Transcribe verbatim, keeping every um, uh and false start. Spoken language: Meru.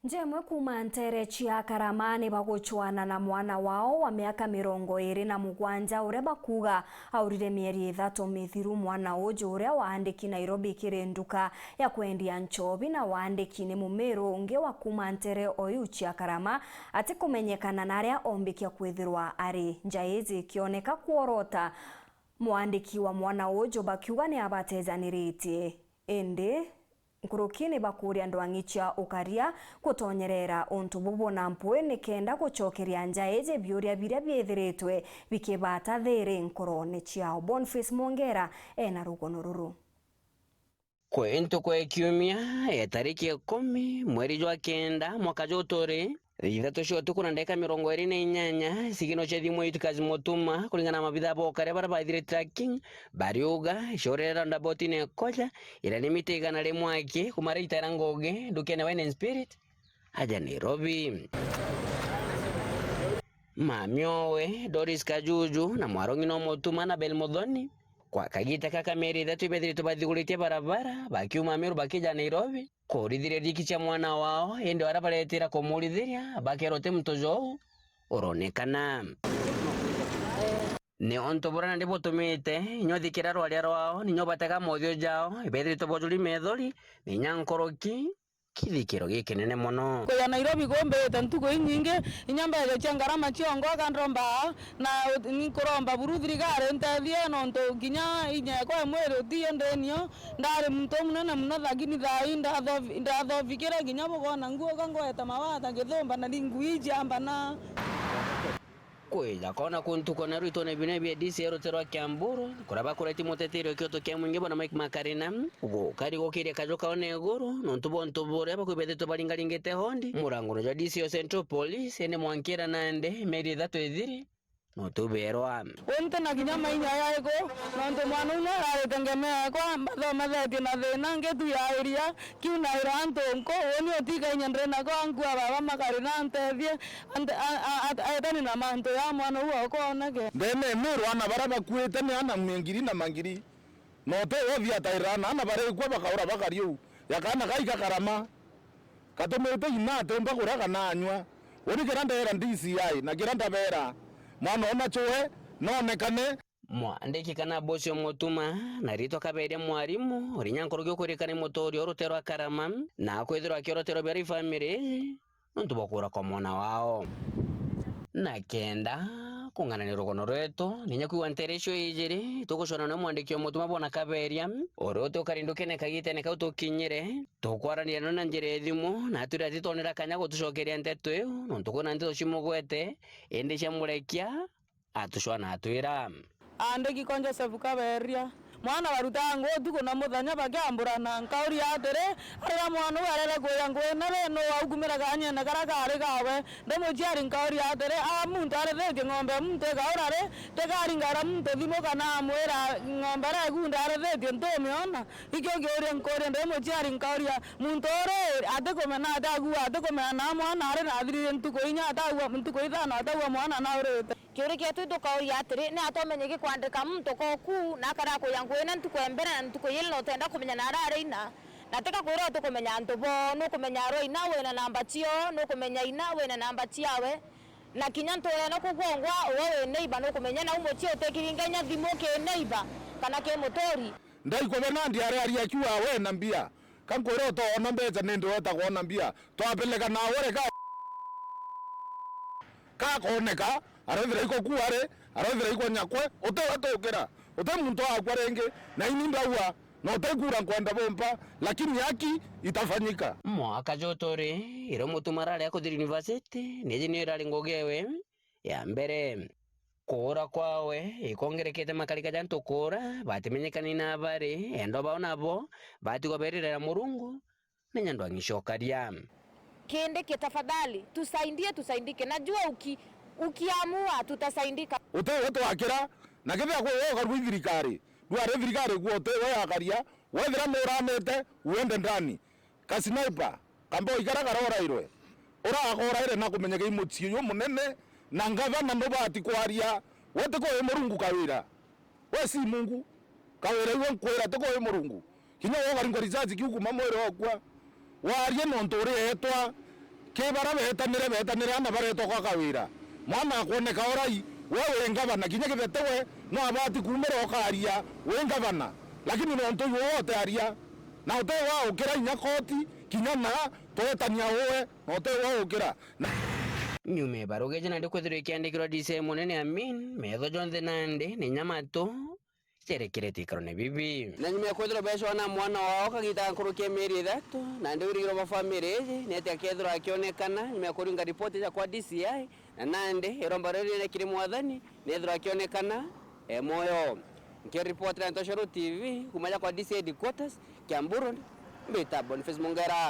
Njemwe kuuma nteere cia Karama ni bagucwana na mwana wao wa miaka mirongo iiri na mugwanja, uria bakuuga aurire mieri ithatu mithiru. Mwana uju, uria waandiki Nairobi kiri nduka ya kwendia nchobi na waandiki ni mumiru ungi wa kuuma nteere o iu cia Karama, atikumenyekana na aria ombikia kwithirwa ari. Nja iji ikioneka kworota mwandiki wa mwana uju, bakiuga ni abatejaniritie. Indi nkuruki ni bakuuria ndwang'i cia ukaria gutonyerera untu bubu na mpwi, nikenda gucokeria nja iji biuria biria biithiritwe bikibata thiiri nkorone ciao. Boniface Mwongera ena rugono ruru. Kwi ntuku ya kiumia ya tariki ikumi mweri jwa kenda mwaka juu turi, ithatu cia utuku na ndagika mirongo iiri na inyanya, sigino cia thimu ya Eutychus Mutuma, kuringana na mabitha ba ukaria baria baithire tracking, bariuga icoorere roundabout-ini ikoja iria ni mita igana rimwe aki kuuma riita iria ngugi ndukene Wine and Spirit aja Nairobi. Mami owe Doris Kajuju na mwarong'ina o Mutuma Annabel Muthoni, kwa kagiita gaka mieri ithatu ibethiritwe bathiguritie barabara bakiuma Meru bakija Nairobi kuurithiria riki cia mwana wao, indi aria baretira kumuurithiria bakeerwa ti muntu jou uronekana. Ni untu buria nandi butumite inya uthikira rwaria rwao, ninya ubatega mothio jao, ibethiritwe bojuri methori, ninya nkuruki kithikiro gikinene mono. Kuja Nairobi kumbite ntuku inyingi, inya mbeca cia ngarama ciongo akanromba, na ut-, ninkuromba buru thirikari intethie, nontu kinya inya ekwa ya mwiri utiyo ndinio. Ndari muntu umunene mono, lakini thaa ii ndathobi-, ndathofikire kinya bukona nguuka ngweta mawata ngithumba na ringu iji ambana. Kwija koona kuntu kona rwitone bine bia D C A ruteere rwa Kiambu, kuria bakuretie muteteeri wa kioto kia mwingi bwana Mike Makarina, gukari gukiria kaju kao na iguru, nontu bwa untu buria bakwibethitwe baringaringite hondi murangone jwa D C A o Central Police, indi mwankira nandi mieri ithatu ithiri, no tubeerwa. Unte na kinya mainya yaiku, nontu mwana uyu nararite ngeme yakwa, mbathomethetie na thina, ngituyairia, kiu naira antu nku, uuni utikainya ndiri nako, ankua baba Makarina antethie, ante-, a-, a-, a-, aetani na mantu ya mwana uu okwa oneke. Ndene Meru ana baria bakuite ni ana mengiri na mangiri. Na uti we uthiatairira na ana barikua bakaura bakari uu, ya kaana kai gakarama, katumite ina atiumba kuria kana anyua. Uni kiria ndeera D C I na kiria ndabeera, mwana ona chwe noonekane. Mwandiki kana bosi o Mutuma, na riitwa kaberia mwarimu, uri nyankuruki ukwirikana ni mutuuri o ruteere rwa Karama, na akwithirwa akioroterwa bia ri family, nontu bwa kuura kwa mwana wao. Na kenda kung'anania rugono rwetu, ninya kwigua nteere icio ijiri, tugucwana na mwandiki o Mutuma bwana Kaberia, uria uti ukari ndukene kagitene kau tukinyire, tukwaraniria nwe na njira ya thimu, na atwire atitonera kanya gutucokeria nteto iu, nontu kwina nteto cimugwete, indi ciamurekia, atucwana atwira. Andiki kwa Joseph Kaberia. Mwana barutaa nguu utuku na muthenya bakiamburana. Nkauria atiri, "Arira mwana uu arere kuuja ngugi na ri, nuu waukumire kaanyene karia kaari kawe?" Ndi muciari nkauria atiri, "A muntu arithitie ng'ombe ya muntu ikaura ri, tikaringaira muntu thimu kana amwira ng'ombe iria ikunda arithitie ntumiona?" Ikio kiuria nkuuria ndi muciari nkauria, "Muntu uu ri, atikumena ati akua, atikumena na mwana ari na athirire ntuku inya, ataua ntuku ithano, ataua mwana naurite?" Kiuria kietu tukauria atiri, ni atomenye gikwandika muntu koku na akara kuya ngugi na ntuku ya mbere na ntuku ya ili na utenda kumenya na arari ina? Na tika kwira utikumenya antu bo, nukumenya arwa ina wina namba cio, nukumenya ina wina namba ciawe. Na kinya ntuura ino kukwongwa, uwe wi neighbor nukumenya na u mucii utikiringa inya thimu ki neighbor kana ki muturi. Ndaikwa bena ndiari ari akiuga we na mbia. Ka nkwira utoona mbeca nindi weta kwona mbia. Twapeleka nawe reka. Ka koneka, arethira iko kuari, arethira iko nyakwe, uti we tukira. Uti muntu akwa ringi, na ini ndaua, na uti kura nkwenda bompa, lakini haki itafanyika. Mwaka juturi, irio Mutuma arari akuthiri university, niji niyo irari ngugi ewe. Ya mbere, kuura kwawe ikongerekete makarika ja ntukuura, batimenyekani na bari, endwa bao nabo batigwa beririra Murungu, na nyandwa ng'icokaria. Kindiki, tafadhali, tusaidie, tusaidike. Najua uki-, ukiamua, tutasaidika. Uti we twakira, na kethira kwi we ukarua i thirikari, ndwari thirikari kuo uti we yakaria, wethira nuranite, uende ndani. Ka sniper, kamboi karia karorairwe, urakoraire na kumenyeka i mucii jumunene, na ngavana ndubati kwaria, we tiko wi Murungu Kawira. We si Mungu. Kawira iwe nkwira tiko wi Murungu. Kinya we ukaringwa risasi kiu kuma mwiri okwa. Warie nontu uri etwa, Ki bara betanire, betanire ana baretwa kwa Kawira. Mwana akwoneka orai, we wi ngavana, kinya Kibete we no abati kumira ukaria wi ngavana. Lakini nontu iwe wote aria, na utewa ukira inya koti, kinya na twetania uwe, na utewa ukira. Na Nyuma ya barua iji nandi kwithirwa ikiandikirwa D C I munene Amin, metho jonthe nandi ni nyamatu cerekerete ikarone bibi. Na nyuma ya kwithirwa beecwa na mwana wao kagita nkuruki ya mieri ithatu, nandi wirigiro bwa family iji neti akethirwa akionekana nyuma ya kuringa ripoti ja kwa D C I, na nandi iromba riu riria kiri mwathani nethirwa akionekana e mwoyo. Nkiripotera Ntoshoro T V kuma ja kwa D C I headquarters, Kiambu Road, mbita Boniface Mungera.